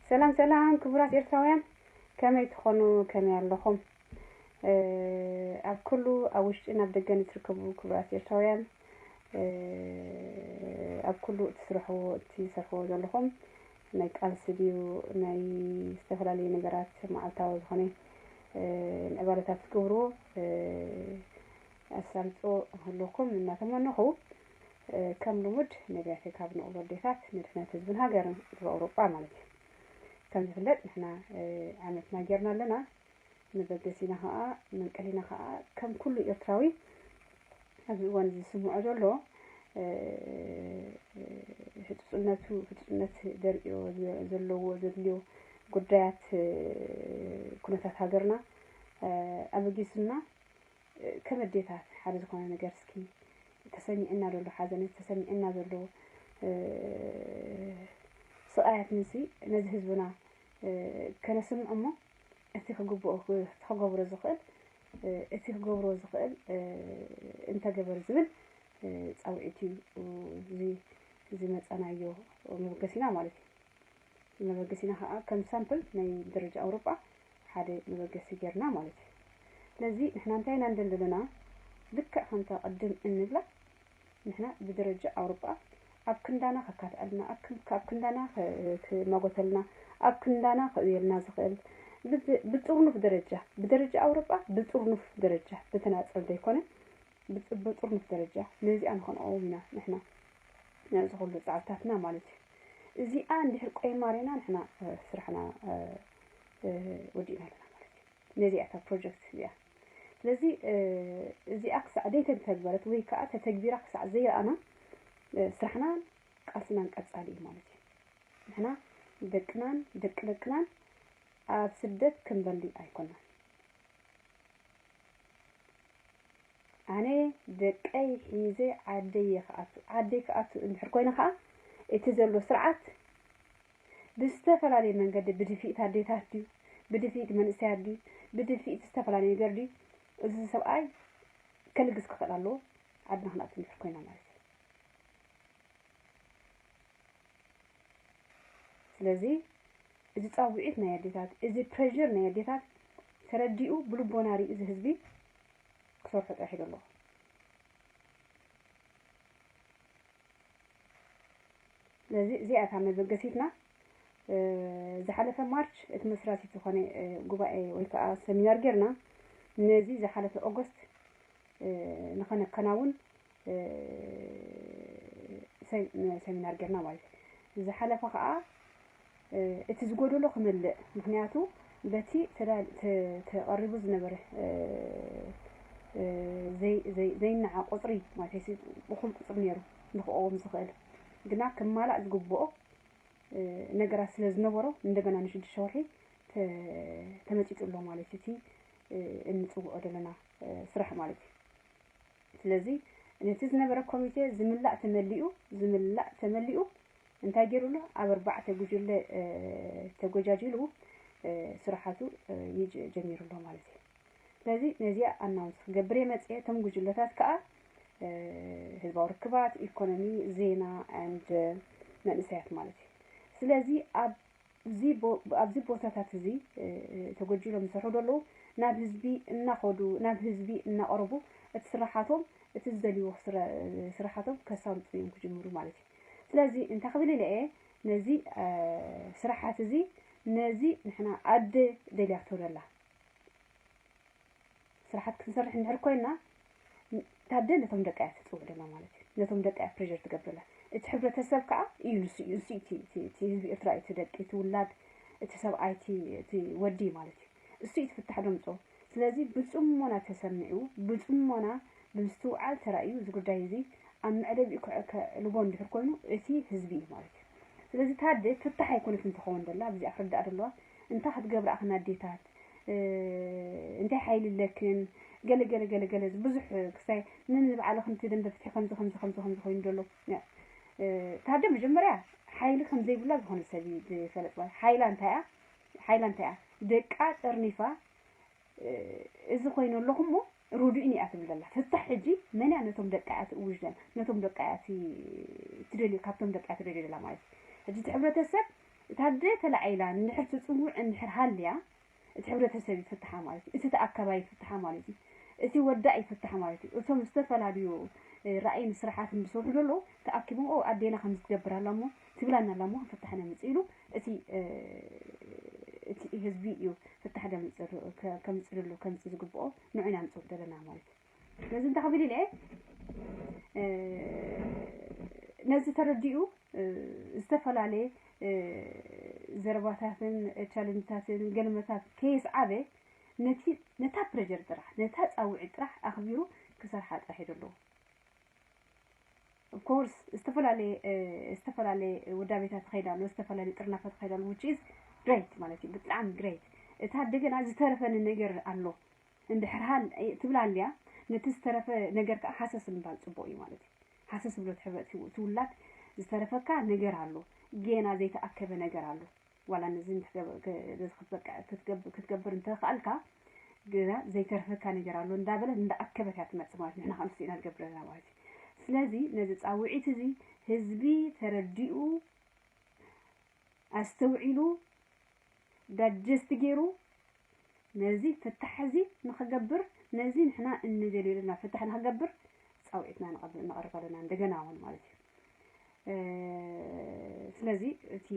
ሰላም ሰላም ክቡራት ኤርትራውያን፣ ከመይ ትኾኑ? ከመይ ኣለኹም? ኣብ ኩሉ ኣብ ውሽጢ ናብ ደገን እትርከቡ ክቡራት ኤርትራውያን፣ ኣብ ኩሉ እትስርሕዎ እትሰርሕዎ ዘለኹም ናይ ቃልሲ ድዩ ናይ ዝተፈላለዩ ነገራት መዓልታዊ ዝኾነ ዕባለታት ትገብርዎ ኣሳልጦ ክህልወኩም እናተመነኹ፣ ከም ልሙድ ነቢያተይ ካብ ንቑሎ ኣዴታት ንድሕነት ህዝብን ሃገርን ኣብ ኣውሮጳ ማለት እዩ። ከም ዝፍለጥ ንሕና ዓመትና ጌርና ኣለና። መበገሲና ኸዓ መንቀሊና ኸዓ ከም ኩሉ ኤርትራዊ ኣብዚ እዋን እዚ ዝስምዖ ዘሎ ህፁፅነቱ ህፁፅነት ደርእዮ ዘለዎ ዘድልዮ ጉዳያት ኩነታት ሃገርና ኣበጊሱና ከም ኣዴታት ሓደ ዝኾነ ነገር እስኪ ተሰሚዕና ዘሎ ሓዘን ተሰሚዕና ዘሎ ስቓያት ንሲ ነዚ ህዝብና ከነስምዕ እሞ እቲ ክግብኦ እቲ ክገብሮ ዝኽእል እቲ ክገብሮ ዝኽእል እንተገበር ዝብል ፃውዒት እዩ እዚ ዝመፃናዮ መበገሲና ማለት እዩ። መበገሲና ከዓ ከም ሳምፕል ናይ ደረጃ ኣውሮጳ ሓደ መበገሲ ጌርና ማለት እዩ። ስለዚ ንሕና እንታይ ኢና ንደሊ ዘለና? ልክዕ ከምታ ቅድም እንብላ ንሕና ብደረጃ ኣውሮጳ ኣብ ክንዳና ከካትዐልና ኣብ ክንዳና ክማጎተልና ኣብ ክንዳና ክእብየልና ዝኽእል ብጥርኑፍ ደረጃ ብደረጃ ኣውሮጳ ብጥርኑፍ ደረጃ ብተናፀል ዘይኮነ ብጥርኑፍ ደረጃ ነዚኣ ንኸንቀውም ኢና ንሕና ነዚ ኩሉ ፃዕርታትና ማለት እዩ። እዚኣ እንድሕር ቆይማ ርኢና ንሕና ስራሕና ወዲእና ኣለና ማለት እዩ። ነዚኣ እታ ፕሮጀክት እዚኣ ስለዚ እዚኣ ክሳዕ ዘይተተግበረት ወይ ከዓ ተተግቢራ ክሳዕ ዘይረኣና ስራሕናን ቃልስናን ቀፃሊ እዩ ማለት እዩ። ንሕና ደቅናን ደቂ ደቅናን ኣብ ስደት ክንበሊ ኣይኮናን። ኣነ ደቀይ ሒዘ ዓደይ እየ ክኣቱ። ዓደይ ክኣቱ እንድሕር ኮይነ ከዓ እቲ ዘሎ ስርዓት ብዝተፈላለየ መንገዲ ብድፍኢት ኣዴታት ድዩ ብድፍኢት መንእሰያት ድዩ ብድፍኢት ዝተፈላለየ ነገር ድዩ እዚ ሰብኣይ ከልግስ ክኽእል ኣለዎ ዓድና ክንኣቱ እንድሕር ኮይና ማለት እዩ። ስለዚ እዚ ፃውዒት ናይ ኣዴታት እዚ ፕሬር ናይ ኣዴታት ተረዲኡ ብልቦና ሪኡ እዚ ህዝቢ ክሰርሖ ጥራሕ ይደለኹ። ስለዚ እዚኣ እታ መበገሲትና ዝሓለፈ ማርች እቲ መስራቲት ዝኾነ ጉባኤ ወይ ከዓ ሰሚናር ጌርና ነዚ ዝሓለፈ ኦገስት ንኸነከናውን ሰሚናር ጌርና ማለት እዩ። ዝሓለፈ ከዓ እቲ ዝጎደሎ ክመልእ ምክንያቱ በቲ ተቐሪቡ ዝነበረ ዘይነዓ ቁፅሪ ማለት እኹል ቁፅሪ ነይሩ ንክቐውም ዝኽእል ግና ክማላእ ዝግብኦ ነገራት ስለ ዝነበሮ እንደገና ንሽዱሽተ ወርሒ ተመፂጡ ኣሎ ማለት እቲ እንፅውዖ ዘለና ስራሕ ማለት እዩ። ስለዚ ነቲ ዝነበረ ኮሚቴ ዝምላእ ተመሊኡ ዝምላእ ተመሊኡ እንታይ ገይሩ ኣሎ ኣብ ኣርባዕተ ጉጅለ ተጎጃጂሉ ስራሓቱ ጀሚሩ ኣሎ ማለት እዩ። ስለዚ ነዚኣ ኣናውንስ ክገብር እየ መፅየ እቶም ጉጅለታት ከዓ ህዝባዊ ርክባት ኢኮኖሚ ዜና and መንእሰያት ማለት እዩ። ስለዚ ኣብዚ ቦታታት እዚ ተጎጅሎም ዝሰርሑ ዘለዉ ናብ ህዝቢ እናኸዱ ናብ ህዝቢ እናቐረቡ እቲ ስራሓቶም እቲ ዝደልይዎ ስራሓቶም ከሳልጡ እዮም ክጅምሩ ማለት እዩ። ስለዚ እንታይ ክብል ኢለ እየ ነዚ ስራሓት እዚ ነዚ ንሕና ኣደ ደልያቶ ደላ ስራሓት ክንሰርሕ እንድሕር ኮይና ታደ ነቶም ደቃ እያ ትፅውዕ ደላ ማለት እዩ። ነቶም ደቃ እያ ፕሬር ትገብር ደላ። እቲ ሕብረተሰብ ከዓ እዩ ንሱ እዩ ንሱ እቲ ህዝቢ ኤርትራ እዩ እቲ ደቂ እቲ ውላድ እቲ ሰብኣይ እቲ ወዲ ማለት እዩ። እሱ እዩ ትፍታሕ ደምፆ። ስለዚ ብፅሞና ተሰሚዑ ብፅሞና ብምስትውዓል ተራእዩ እዚ ጉዳይ እዚ ኣብ መዕለቢኡ ከዕልቦ እንድሕር ኮይኑ እቲ ህዝቢ እዩ ማለት እዩ። ስለዚ ታደ ፍታሕ ኣይኮነትን ትኸውን ደላ ብዚኣ ክርዳእ ደለዋ። እንታይ ክትገብራ ኣኽን ኣዴታት እንታይ ሓይሊ ኣለክን ገለ ገለ ገለ ገለ ብዙሕ ክሳይ ንንባዕልኽን እቲ ደንበ ፍትሒ ከምዚ ከምዚ ከምዚ ከምዚ ኮይኑ ደሎ ታደ መጀመርያ ሓይሊ ከም ዘይብላ ዝኾነ ሰብ እዩ ዝፈለጥ ማለት ሓይላ እንታይ እያ ሓይላ እንታይ እያ ደቃ ጠርኒፋ እዚ ኮይኑ ኣለኹ እሞ ርዱእኒ እያ ትብል ዘላ ፍታሕ ሕጂ መን እያ ነቶም ደቃ እያ ትእውጅ ዘላ ነቶም ደቃ እያ ትደልዩ ካብቶም ደቃ እያ ትደልዩ ዘላ ማለት እዩ ሕጂ እቲ ሕብረተሰብ ታደ ተላዒላ እንድሕር ትፅውዕ እንድሕር ሃልያ፣ እቲ ሕብረተሰብ ይፍትሓ ማለት እዩ። እቲ ተኣካባይ ይፍትሓ ማለት እዩ። እቲ ወዳእ ይፍትሓ ማለት እዩ። እቶም ዝተፈላለዩ ራእይን ስራሓትን ዝሰርሑ ዘለዉ ተኣኪቦም ኣዴና ከም ዝትገብር ኣላ እሞ ትብላና ኣላ እሞ ፍታሕ ነምፅእ ኢሉ እቲ እቲ ህዝቢ እዩ ፍታሕ ከምፅእ ዝግብኦ ንዑ ኢና ምፅእ ዘለና ማለት እዩ። ስለዚ እንታይ ክብል ኢለ ነዚ ተረዲኡ ዝተፈላለየ ዘረባታትን ቻለንጅታትን ገልመታት ከየስዓበ ነቲ ነታ ፕሬጀር ጥራሕ ነታ ፃውዒት ጥራሕ ኣኽቢሩ ክሰርሓ ጥራሕ እዩ ዘለዎ። Of course ዝተፈላለየ ዝተፈላለየ ውዳቤታት ትኸይድ ኣሎ፣ ዝተፈላለየ ጥርናፈ ትኸይድ ኣሎ፣ which is great ማለት እዩ፣ ብጣዕሚ great። እታ እንደገና ዝተረፈኒ ነገር ኣሎ እንድሕር ሃል ትብል ኣልያ፣ ነቲ ዝተረፈ ነገር ከዓ ሃሰስ ምባል ፅቡቅ እዩ ማለት እዩ። ሃሰስ ብሎ ትውላድ ዝተረፈካ ነገር ኣሎ፣ ጌና ዘይተኣከበ ነገር ኣሎ። ዋላ ነዚ ክትገብር እንተኽኣልካ ግና ዘይተርፈካ ነገር ኣሎ እንዳበለት እንዳኣከበት እያ ትመፅእ ማለት ንሕና ከንስኡ ኢና ንገብር ዘለና ማለት እዩ። ስለዚ ነዚ ፃውዒት እዚ ህዝቢ ተረዲኡ ኣስተውዒሉ ዳጀስት ገይሩ ነዚ ፍታሕ እዚ ንክገብር ነዚ ንሕና እንደልዮ ዘለና ፍታሕ ንክገብር ፃውዒትና ነቐርብ ኣለና እንደገና እውን ማለት እዩ። ስለዚ እቲ